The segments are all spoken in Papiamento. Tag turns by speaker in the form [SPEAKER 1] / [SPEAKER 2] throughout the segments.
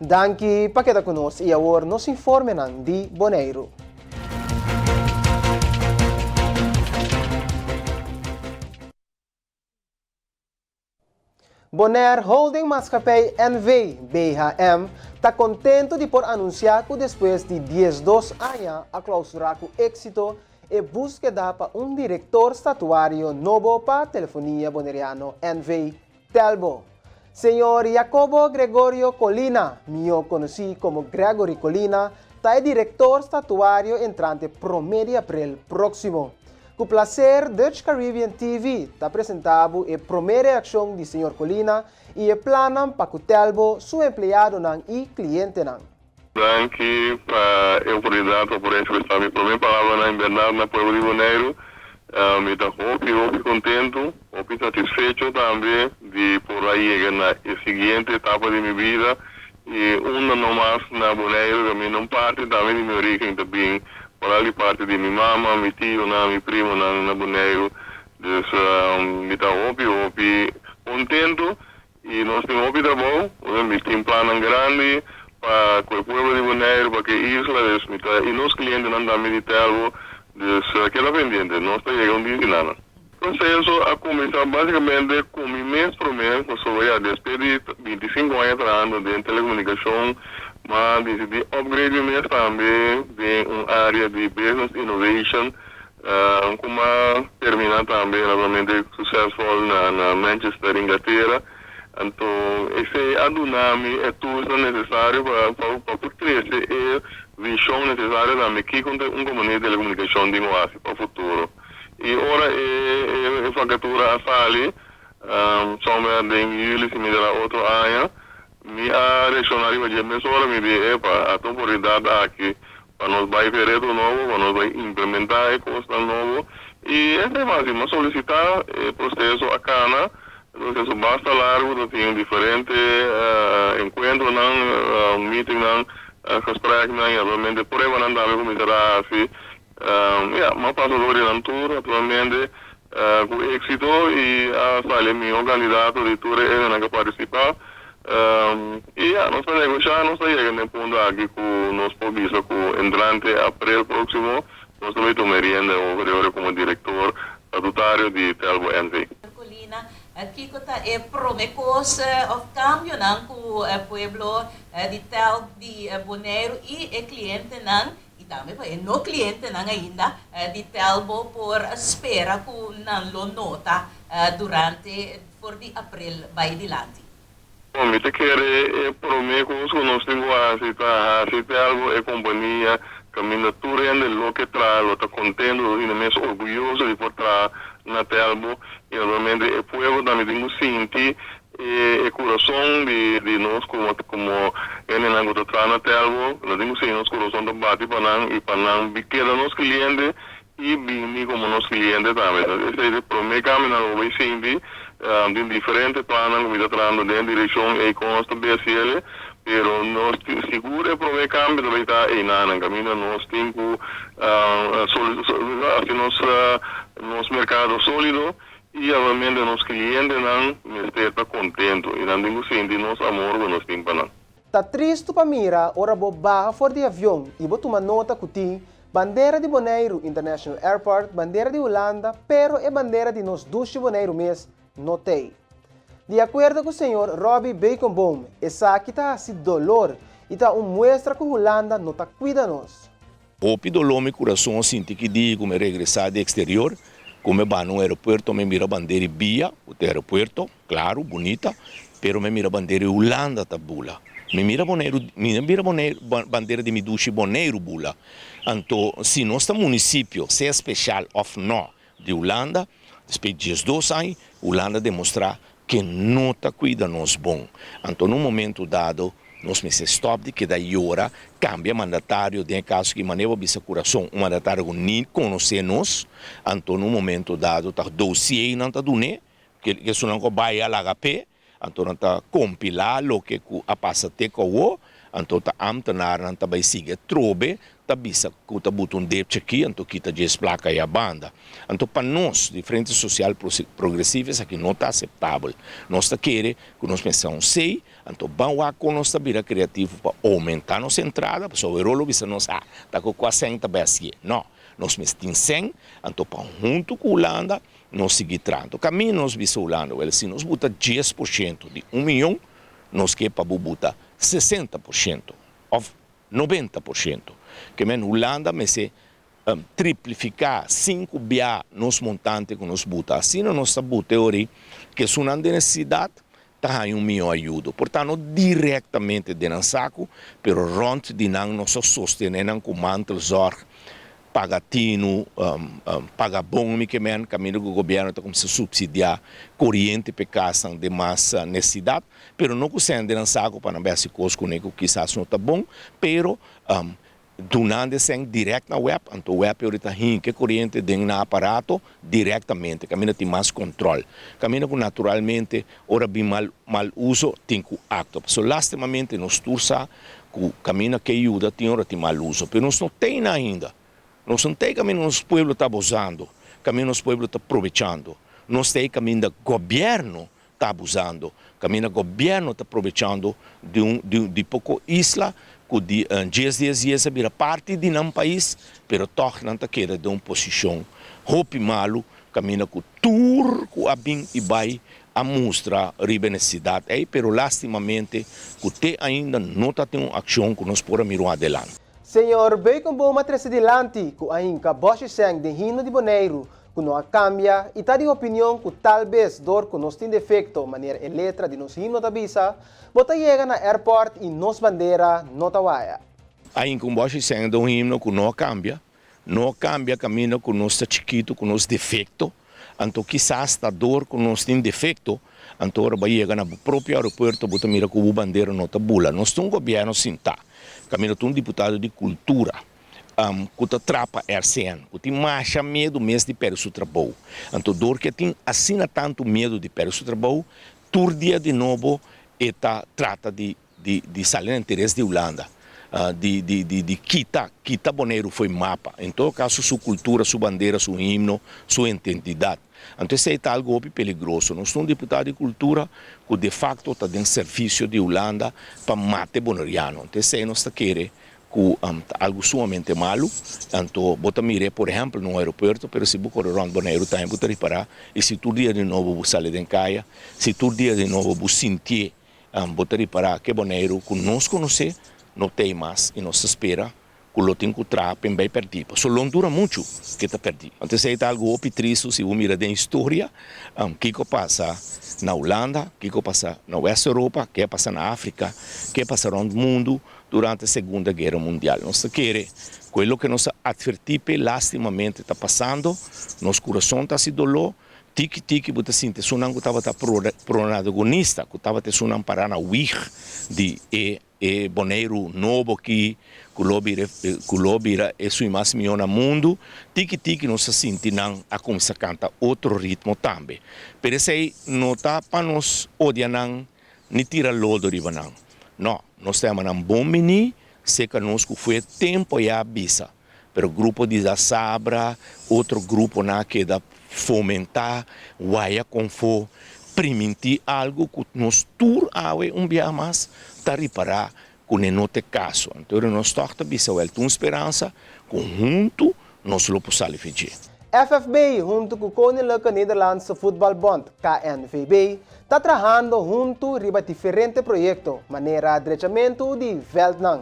[SPEAKER 1] Danki pa keda ku nos i awor nos informenan di Boneiru. Bonaire Holding Maatschappij NV, BHM, ta kontentu di por anunsiá ku despues di diesdos aña a klousurá ku éksito e búskeda pa un direktor statuario nobo pa Telefonia Boneriano NV, Telbo. Señor Jacobo Gregorio Colina, mihó konosí komo Gregory Colina, ta e direktor statuario entrante promé di aprel próksimo. Ku plaser Dutch Caribbean TV ta presentá bo e promé reakshon di señor Colina i e plannan pa ku Telbo, su empleadonan i klientenan.
[SPEAKER 2] Danki pa e oportunidat pa por ekspresá mi promé palabranan en bèrdat na pueblo di Boneiru. Mi ta hopi hopi kontentu, hopi satisfecho tambe di por a yega na e siguiente etapa di mi bida i unda no mas na Boneiru kaminda un parti tambe di mi origen ta bin foral di parti di mi mama, mi tionan, mi primonan na Boneiru. Dus mi ta hopi hopi kontentu I nos tin hopi trabou, mi tin plannan grandi pa ku e pueblo di Boneiru, pa ku e isla, dus mi ta i nos klientenan tambe di Telbo, dus keda pendiente, nos ta yega un dia di nan. Proseso a kuminsá basikamente ku mi mes promé, pasobra ya despues di bintisinku aña trahando den telekomunikashon, m'a disidí upgrade mi mes tambe den un área di business innovation. Cu a termina tambe naturalmente succesvol na Manchester, Inglatera. Anto esey a duna mi e toolsnan necesario pa por crece e vision necesario tambe kico un compania di telecomunicacion tin cu haci pa futuro. Y ora e vacatura a sali, somewhere den juli si mi ta otro aña, Mi a reacciona riba dje mesora, mi di, Epa, ata oportunidad aki pa nos bai p'e reto nobo, pa nos bai implementa e cosnan nobo. Y esei fácil, mi a solicita, e proceso a cana, e proceso basta largo, ta tin diferente encuentronan, meetingnan, gespreknan y naturalmente pruebanan tambe cu mi ta haci. Ya, mi a pasa dor di nan tur, naturalmente, ku éksito i a sali e mihó kandidato di tur e hendenan ku a partisipá. I ya, nos ta negoshá, nos ta yega na e punto aki ku nos por bisa ku entrante aprel próksimo nos ta bai tuma e rienda over e ora komo direktor statutario di Telbo NV.
[SPEAKER 3] Colina, Kiko ta e prome kos òf kambionan ku pueblo di Telb di Boneiru i e klientenan I tambe pa e no klientenan ainda di Telbo por spera ku nan lo nota durante for di aprel bai dilanti.
[SPEAKER 2] Bon, mi ta kere e promé kos ku nos tin ku hasi ta hasi Telbo e kompania kaminda tur hende lo ke traha lo ta kontentu, lo sinti mes orguyoso di por traha na Telbo i naturalmente e pueblo tambe tin ku sinti E kurason di nos komo komo hendenan ku ta traha na Telbo, nos tin ku siña nos kurason ta bati pa nan i pa nan keda nos kliente i bini komo nos kliente tambe. Esei ta e promé kambio nan lo bai sinti. Tin diferente plannan ku mi ta trahando den e direkshon ei kon nos ta besiele, pero nos tin sigur e promé kambio ta bai ta einanan kaminda nos tin ku hasi nos merkado sólido. I anualmente nos klientenan mester ta kontentu i nan tin ku sinti nos amor ku nos tin pa nan.
[SPEAKER 1] Ta tristu pa mira ora bo baha for di avion i bo tuma nota ku tin bandera di Boneiru International Airport, bandera di Hulanda, pero e bandera di nos dushi Boneiru mes no t'ei. Di akuerdo ku señor Robbie Beukenboom, esaki ta hasi dolor i ta un muestra ku Hulanda no ta kuida nos.
[SPEAKER 4] Hopi doló mi kurason a sinti ki dia ku mi regresá di eksterior, ku mi ba na un aeropuerto mi mira bandera di bia ku ta aeropuerto, klaru, bunita, pero mi mira bandera di Hulanda ta bula. Mi mira Boneiru, mi no mira Boneiru, bandera di mi dushi Boneiru bula. Anto si nos ta munisipio, sea speshal òf nò, di Hulanda, despues di diesdos aña, Hulanda demostrá ke no ta kuida nos bon. Anto na un momento dado nos mester stòp di keda yora, kambia mandatario, den e kaso aki manera bo bisa kurason, un mandatario ku ni konosé nos, anto na un momento dado ta dosiernan ta dun'é, ke esunnan ku a bai a laga p'e, anto nan ta kompilá loke ku a pasa te ku awó, anto ta ámtenarnan ta bai sigui atrobe. ta bisa ku ta buta un depchi aki anto kita djes plaka ei a banda. Anto pa nos di Frente Sosial Progresivo esaki no ta aseptabel. Nos ta kere ku nos mester un sei, anto ban wak kon nos ta bira kreativo pa oumentá nos entrada, pasobra awor lo bisa nos ah ta ku kua sèn ta bai hasié. No, nos mester tin sèn anto pa huntu ku Hulanda nos sigui traha. Anto kaminda nos bisa Hulanda, wèl si nos buta 10% di un miyon, nos ke pa bo buta 60% òf 90%. Ke men Hulanda mester triplifiká sinku bia nos montante ku nos buta. Asina nos ta buta e ori ku esunnan den nesesidat ta haña un mihó ayudo. Por ta no direktamente den nan saku, pero rònt di nan nos a sostené nan ku mantelzorg, paga tinu, paga bon mi ke men, kaminda ku gobièrnu ta kuminsá supsidiá koriente pa e kasnan den mas nesesidat, pero no ku sèn den nan saku pa nan bai hasi kos kuné ku kisas no ta bon, pero Dunando e sèn dirèkt na web, anto web e orita hinka e koriente den nan aparato dirèktamente, kaminda tin mas kòntròl. Kaminda ku naturalmente ora bin mal mal uso tin ku aktua. Pasobra lastimamente nos tur sa ku kaminda ke yuda tin ora tin mal uso, pero nos no tei nan ainda. Nos no tei kaminda nos pueblo ta abusando, kaminda nos pueblo ta probechando. Nos tei kaminda gobièrnu ta abusando, kaminda gobièrnu ta probechando di un di poko isla ku di djes dies dies a bira parti di nan pais, pero tòg nan ta keda den un posishon hopi malu kaminda ku tur ku a bin i bai a mustra riba e nesesidat ei, pero lastimamente ku te ainda no ta tin un akshon ku nos por a mira un adelante.
[SPEAKER 1] Señor Beukenboom a trese dilanti ku a hinka Bòshi Sèn den himno di Boneiru ku no a kambia i ta di opinion ku tal bes dor ku nos tin defekto manera e letra di nos himno ta bisa, bo ta yega na airport i nos bandera no ta waya.
[SPEAKER 4] Ainka un bòshi sèn ta un himno ku no a kambia, no a kambia kaminda ku nos ta chikitu ku nos defekto, anto kisas ta dor ku nos tin defekto, anto ora bo a yega na bo propio aeropuerto bo ta mira ku bo bandera no ta bula. Nos ta un gobièrnu sintá, kaminda ta un diputado di kultura. ku ta trapa RCN, ku tin masha miedu mes di pèrdè su trabou. Anto dor ku e tin asina tantu miedu di pèrdè su trabou, tur dia di nobo e ta trata di di di sali na interes di Hulanda, di di di di kita kita Boneiru fo'i mapa, en todo kaso su kultura, su bandera, su himno, su ententidat. Anto esei ta algu hopi peligroso. Nos ta un diputado di kultura ku de fakto ta den servisio di Hulanda pa mata e boneriano. Anto esei nos ta kere ku ta algu sumamente malu, anto bo ta mir'é por ehèmpel na un aeropuerto, pero si bo kore rònt Boneiru tambe bo ta ripará, i si tur dia di nobo bo sali den kaya, si tur dia di nobo bo sintié, bo ta ripará ke Boneiru ku nos konosé no t'ei mas i nos ta spera ku lo tin ku traha p'en bai pèrdí, pasobra lo no dura muchu ke ta pèrdí. Anto esei ta algu hopi tristu si bo mira den historia kiko pasa na Hulanda, kiko pasa na West Europa, ke a pasa na Afrika, ke a pasa rònt mundu, Durante Segunda Guera Mundial. Nos ta kere ku e loke nos a atvertí p'e lastimamente ta pasando, nos kurason ta hasi doló, tiki tiki bo ta sinti esunnan ku tabata pronadogonista, ku tabata esunnan pará na wig di e e Boneiru nobo aki ku lo bira ku lo bira esun i mas mihó na mundu, tiki tiki nos ta sinti nan a kuminsá kanta otro ritmo tambe. Pero esei no ta pa nos odia nan ni tira lodo riba nan. No, nos ta yama nan bon bini serka nos ku fue tempo ya bisa. Pero grupo di Da Sabra, otro gruponan a keda fomentá, waya konfó, primintí algu ku nos tur awe un biaha mas ta ripará ku ne no ta e kaso. Anto nos tòg ta bisa wèl ta un speransa ku huntu nos lo por sali fe dje.
[SPEAKER 1] FFB huntu ku Koninklijke Nederlandse Voetbalbond, KNVB, ta trahando huntu riba diferente proyekto, manera drechamentu di vèldnan.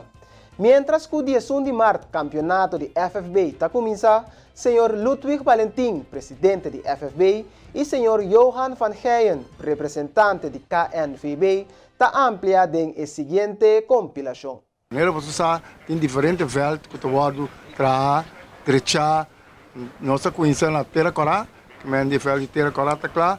[SPEAKER 1] Miéntras ku 11 di mart kampionato di FFB ta kuminsá, señor Ludwig Valentin, presidente di FFB, i señor Johan van Geyen, representante di KNVB, ta amplia den e siguiente kompilashon.
[SPEAKER 5] Manera boso sa tin diferente vèlt ku ta wòrdu traha, drechá. Nos a kuminsá na Tera Kòrá, ku men di e vèlt di Tera Kòrá ta kla.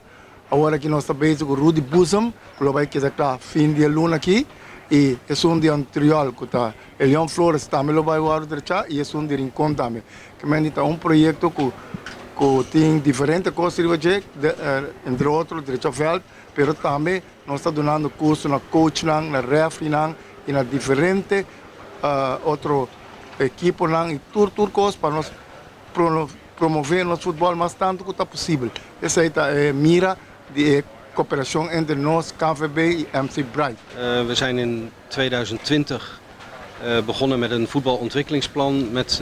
[SPEAKER 5] Awor aki nos ta bezig ku Rudy Boezem, ku lo bai keda kla fin di e luna aki. I esun di Antriol ku ta Elion Flores tambe lo bai wòrdu drechá i esun di Rincon tambe. Ku men di ta un proyekto ku ku tin diferente kos riba dje, entre otro drecha vèlt, pero tambe Nos ta dunando curso na coachnan, na refereenan y na diferente otro ekiponan i tur tur kos pa nos promové nos futbòl mas tantu ku ta posibel. Esei ta e mira di e koperashon entre nos, KNVB i MC Bright.
[SPEAKER 6] We zijn in 2020 begonnen met een voetbalontwikkelingsplan met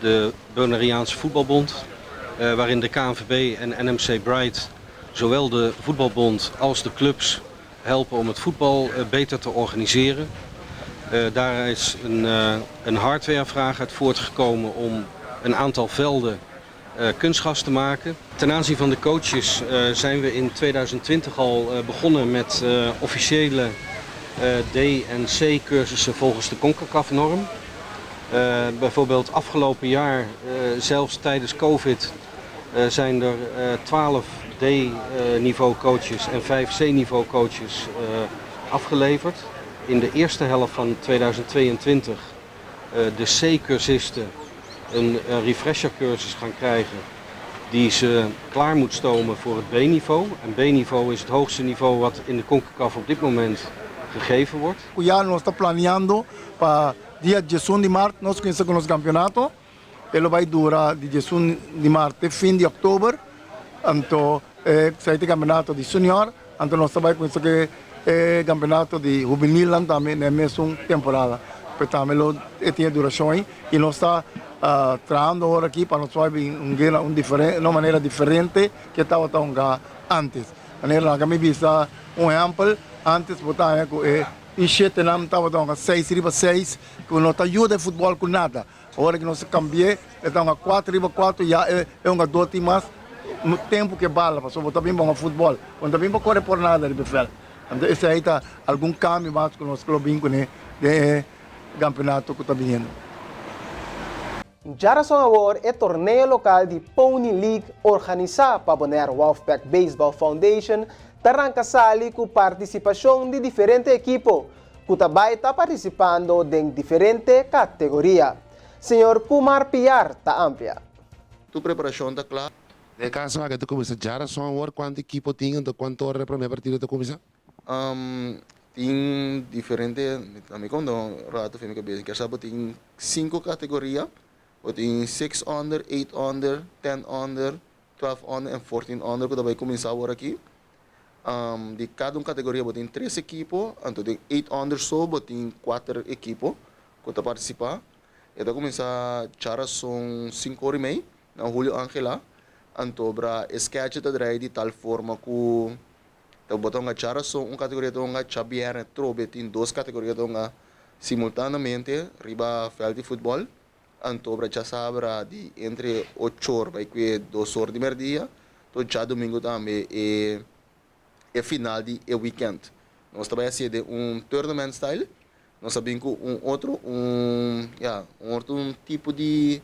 [SPEAKER 6] de Bonaireaanse Voetbalbond, waarin de KNVB en NMC Bright zowel de voetbalbond als de clubs helpen om het voetbal beter te organiseren. Daar is een, een hardwarevraag uit voortgekomen om een aantal velden kunstgras te maken. Ten aanzien van de coaches zijn we in 2020 al begonnen met officiële D- en C-cursussen volgens de CONCACAF-norm. Bijvoorbeeld afgelopen jaar, zelfs tijdens COVID, zijn er 12 D-niveau coaches en 5 C-niveau coaches afgeleverd. In de eerste helft van 2022 de C-cursisten een refreshercursus gaan krijgen die ze klaar moet stomen voor het B-niveau. En B-niveau is het hoogste niveau wat in de CONCACAF op dit moment gegeven wordt.
[SPEAKER 5] Ku ya nos ta planiando pa dia 11 di mart nos kuminsá ku nos kampeonato. E lo bai dura di 11 di mart te fin di òktober. Anto esei ta e kampeonato di senior. Anto nos ta bai kuminsá ku e kampeonato di hubenilnan tambe na e mesun temporada. Pues tambe lo e tin e durashon ei i nos ta trahando awor aki pa nos por bin hunga na un diferente, na un manera diferente ke tabata hunga antes. Manera laga mi bisa un ehèmpel, antes bo ta haña ku e ishetenan tabata hunga seis riba seis ku no ta yuda e futbòl ku nada. Ora ku nos a kambi'é, e ta hunga kuater riba kuater, ya e hungadó tin mas tempu ku e bala, pasobra bo ta bin pa hunga futbòl, bo no ta bin pa kore por nada riba e vèlt. Anto esei ta algun kambio mas ku nos lo bin kuné den e kampeonato ku ta biniendo.
[SPEAKER 1] Djarason awor e torneo lokal di Pony League organisá pa Bonaire Wolfpack Baseball Foundation ta ranka sali ku partisipashon di diferente ekipo ku ta bai ta partisipando den diferente kategoria. Señor Kumar Piar ta amplia.
[SPEAKER 7] Tur preparashon ta kla.
[SPEAKER 8] Den e kaso aki ta kuminsá djarason awor, kuantu ekipo tin anto kuantu ora e promé partido ta kuminsá?
[SPEAKER 7] Tin diferente, mi konta un rato for mi kabesa, mi kier sa bo tin sinku kategoria, bo tin six under, eight under, ten under, 12 under en 14 under ku ta bai kuminsá awor aki. Di kada un kategoria bo tin tres ekipo, anto den eight under so bo tin kuater ekipo ku ta partisipá. E ta kuminsá djarason sinku ora i mei na Julio Angela, anto bra e skeche ta drai di tal forma ku ta bo ta hunga djarason un kategoria ta hunga, djabièrnè trobe tin dos kategoria ta hunga simultaneamente riba vèlt di futbòl. Anto bra djasabra di entre ochor bai kue dosor di merdia, to djadumingu tambe e e final di e weekend. Nos ta bai hacié den un tournament style, nos a bin ku un otro un ya un otro un tipo di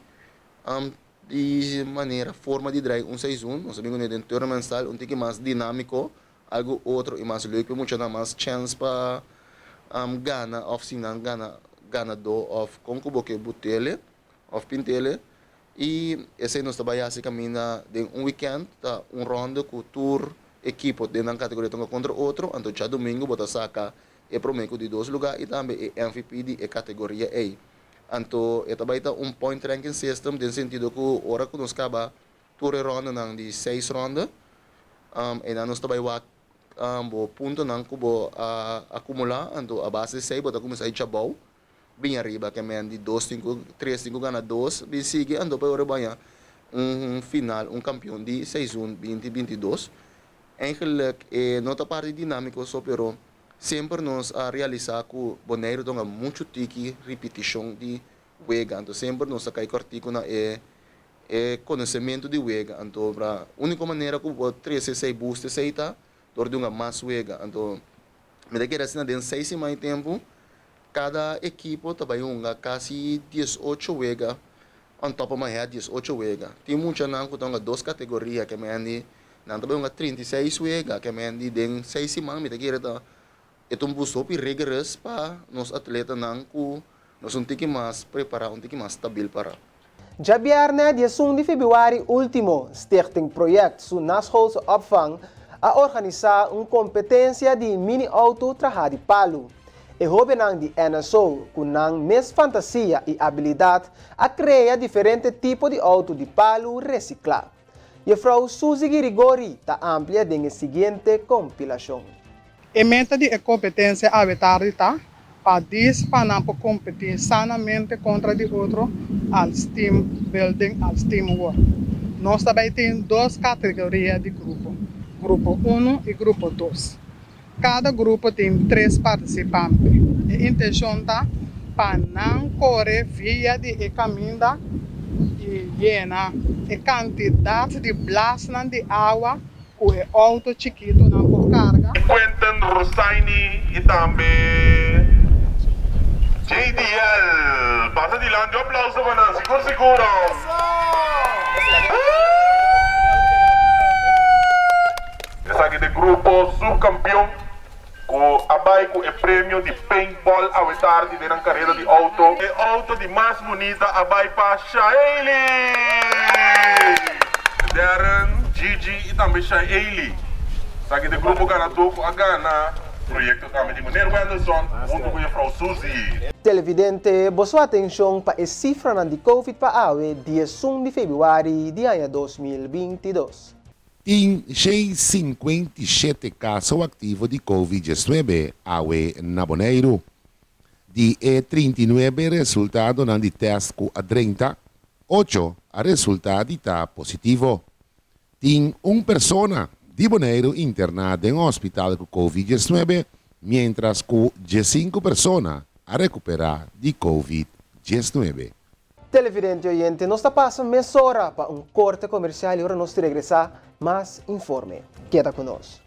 [SPEAKER 7] di manera forma di drai un seizoen, nos a bin kuné den tournament style un tiki mas dinamico, algo otro y mas leuk pa e muchanan mas chance pa gana of si nan gana ganadó of kon ku bo ke butele of pintele y esei nos ta bai hasi kaminda den un weekend ta un ronde ku tur ekipo den nan kategoria ta hunga kontra otro anto djadumingu bo ta saka e prome ku di dos luga y tambe e MVP di e kategoria ei anto e ta bai ta un point ranking system den sentido ku ora ku nos kaba Tur e rondanan di seis ronda, einan nos ta bai wak bo puntonan ku bo a akumulá, anto a base di esei bo ta kuminsá hincha abou, bin ariba ke men di dos tin ku tres tin ku gana dos, bin sigui anto pa e ora baña un final, un kampion di seizoen binti 22. Eigenlik e no ta parti dinámiko so pero semper nos a realisá ku Boneiru ta hunga muchu tiki ripitishon di wega, anto semper nos ta kai kòrtiku na e E konosementu di wega, anto bra úniko manera ku bo por trese esei, busta esei ta dor di hunga mas wega. Anto mi ta kere asina den seis siman di tempu kada ekipo ta bai hunga kasi 18 wega on top of my head 18 wega. Tin muchanan ku ta hunga dos kategoria ke mendi nan ta bai hunga 36 wega ke mendi den seis siman mi ta kere ta e ta un bus hopi rigorous pa nos atletanan ku nos un tiki mas prepara un tiki mas stabil para.
[SPEAKER 1] Djabièrnè 11 di febrüari último, Stichting Project Su Naschoolse Opvang a organisá un kompetensia di mini outo trahá di palu. E hóbennan di NSO ku nan mes fantasia i abilidat a krea diferente tipo di outo di palu resiklá. Jefrou Suzy Girigori ta amplia den e siguiente kompilashon.
[SPEAKER 9] E meta di e kompetensia awe tardi ta pa dis pa nan por kompetí sanamente kontra di otro als team building, als teamwork. Nos ta bai tin dos kategoria di grupo, grupo unu i grupo dos. Kada grupo tin tres partisipante. E intenshon ta pa nan kore via di e kaminda i yena e kantidat di blasnan di awa ku e outo chikitunan por karga.
[SPEAKER 10] Quentin Rosaini i tambe JDL. Pasa dilanti un aplauso pa nan sigur sigur. Esaki ta e grupo subkampion ku a bai ku e premio di paintball awe tardi den nan karera di outo. E outo di mas bunita a bai pa Shaeli! Darren, Gigi i tambe Shaeli. Esaki ta e grupo ganadó ku a gana proyekto tambe di Meneer Wendelson huntu ku Jefrouw Suzy.
[SPEAKER 1] Televidente, boso atenshon pa e sifranan di Covid pa awe 11 di febrüari di aña 2022.
[SPEAKER 8] Tin 157 kaso aktivo di Covid 19 awe na Boneiru. Di e 39 resultadonan di tèst ku a drenta, ocho a resultá di ta positivo. Tin un persona di Boneiru interná den hospital ku Covid 19, miéntras ku 15 persona a rekuperá di Covid 19.
[SPEAKER 1] Televidente oyente, nos ta pasa mesora pa un korte komersial i ora nos regresá, mas informe. Keda ku nos.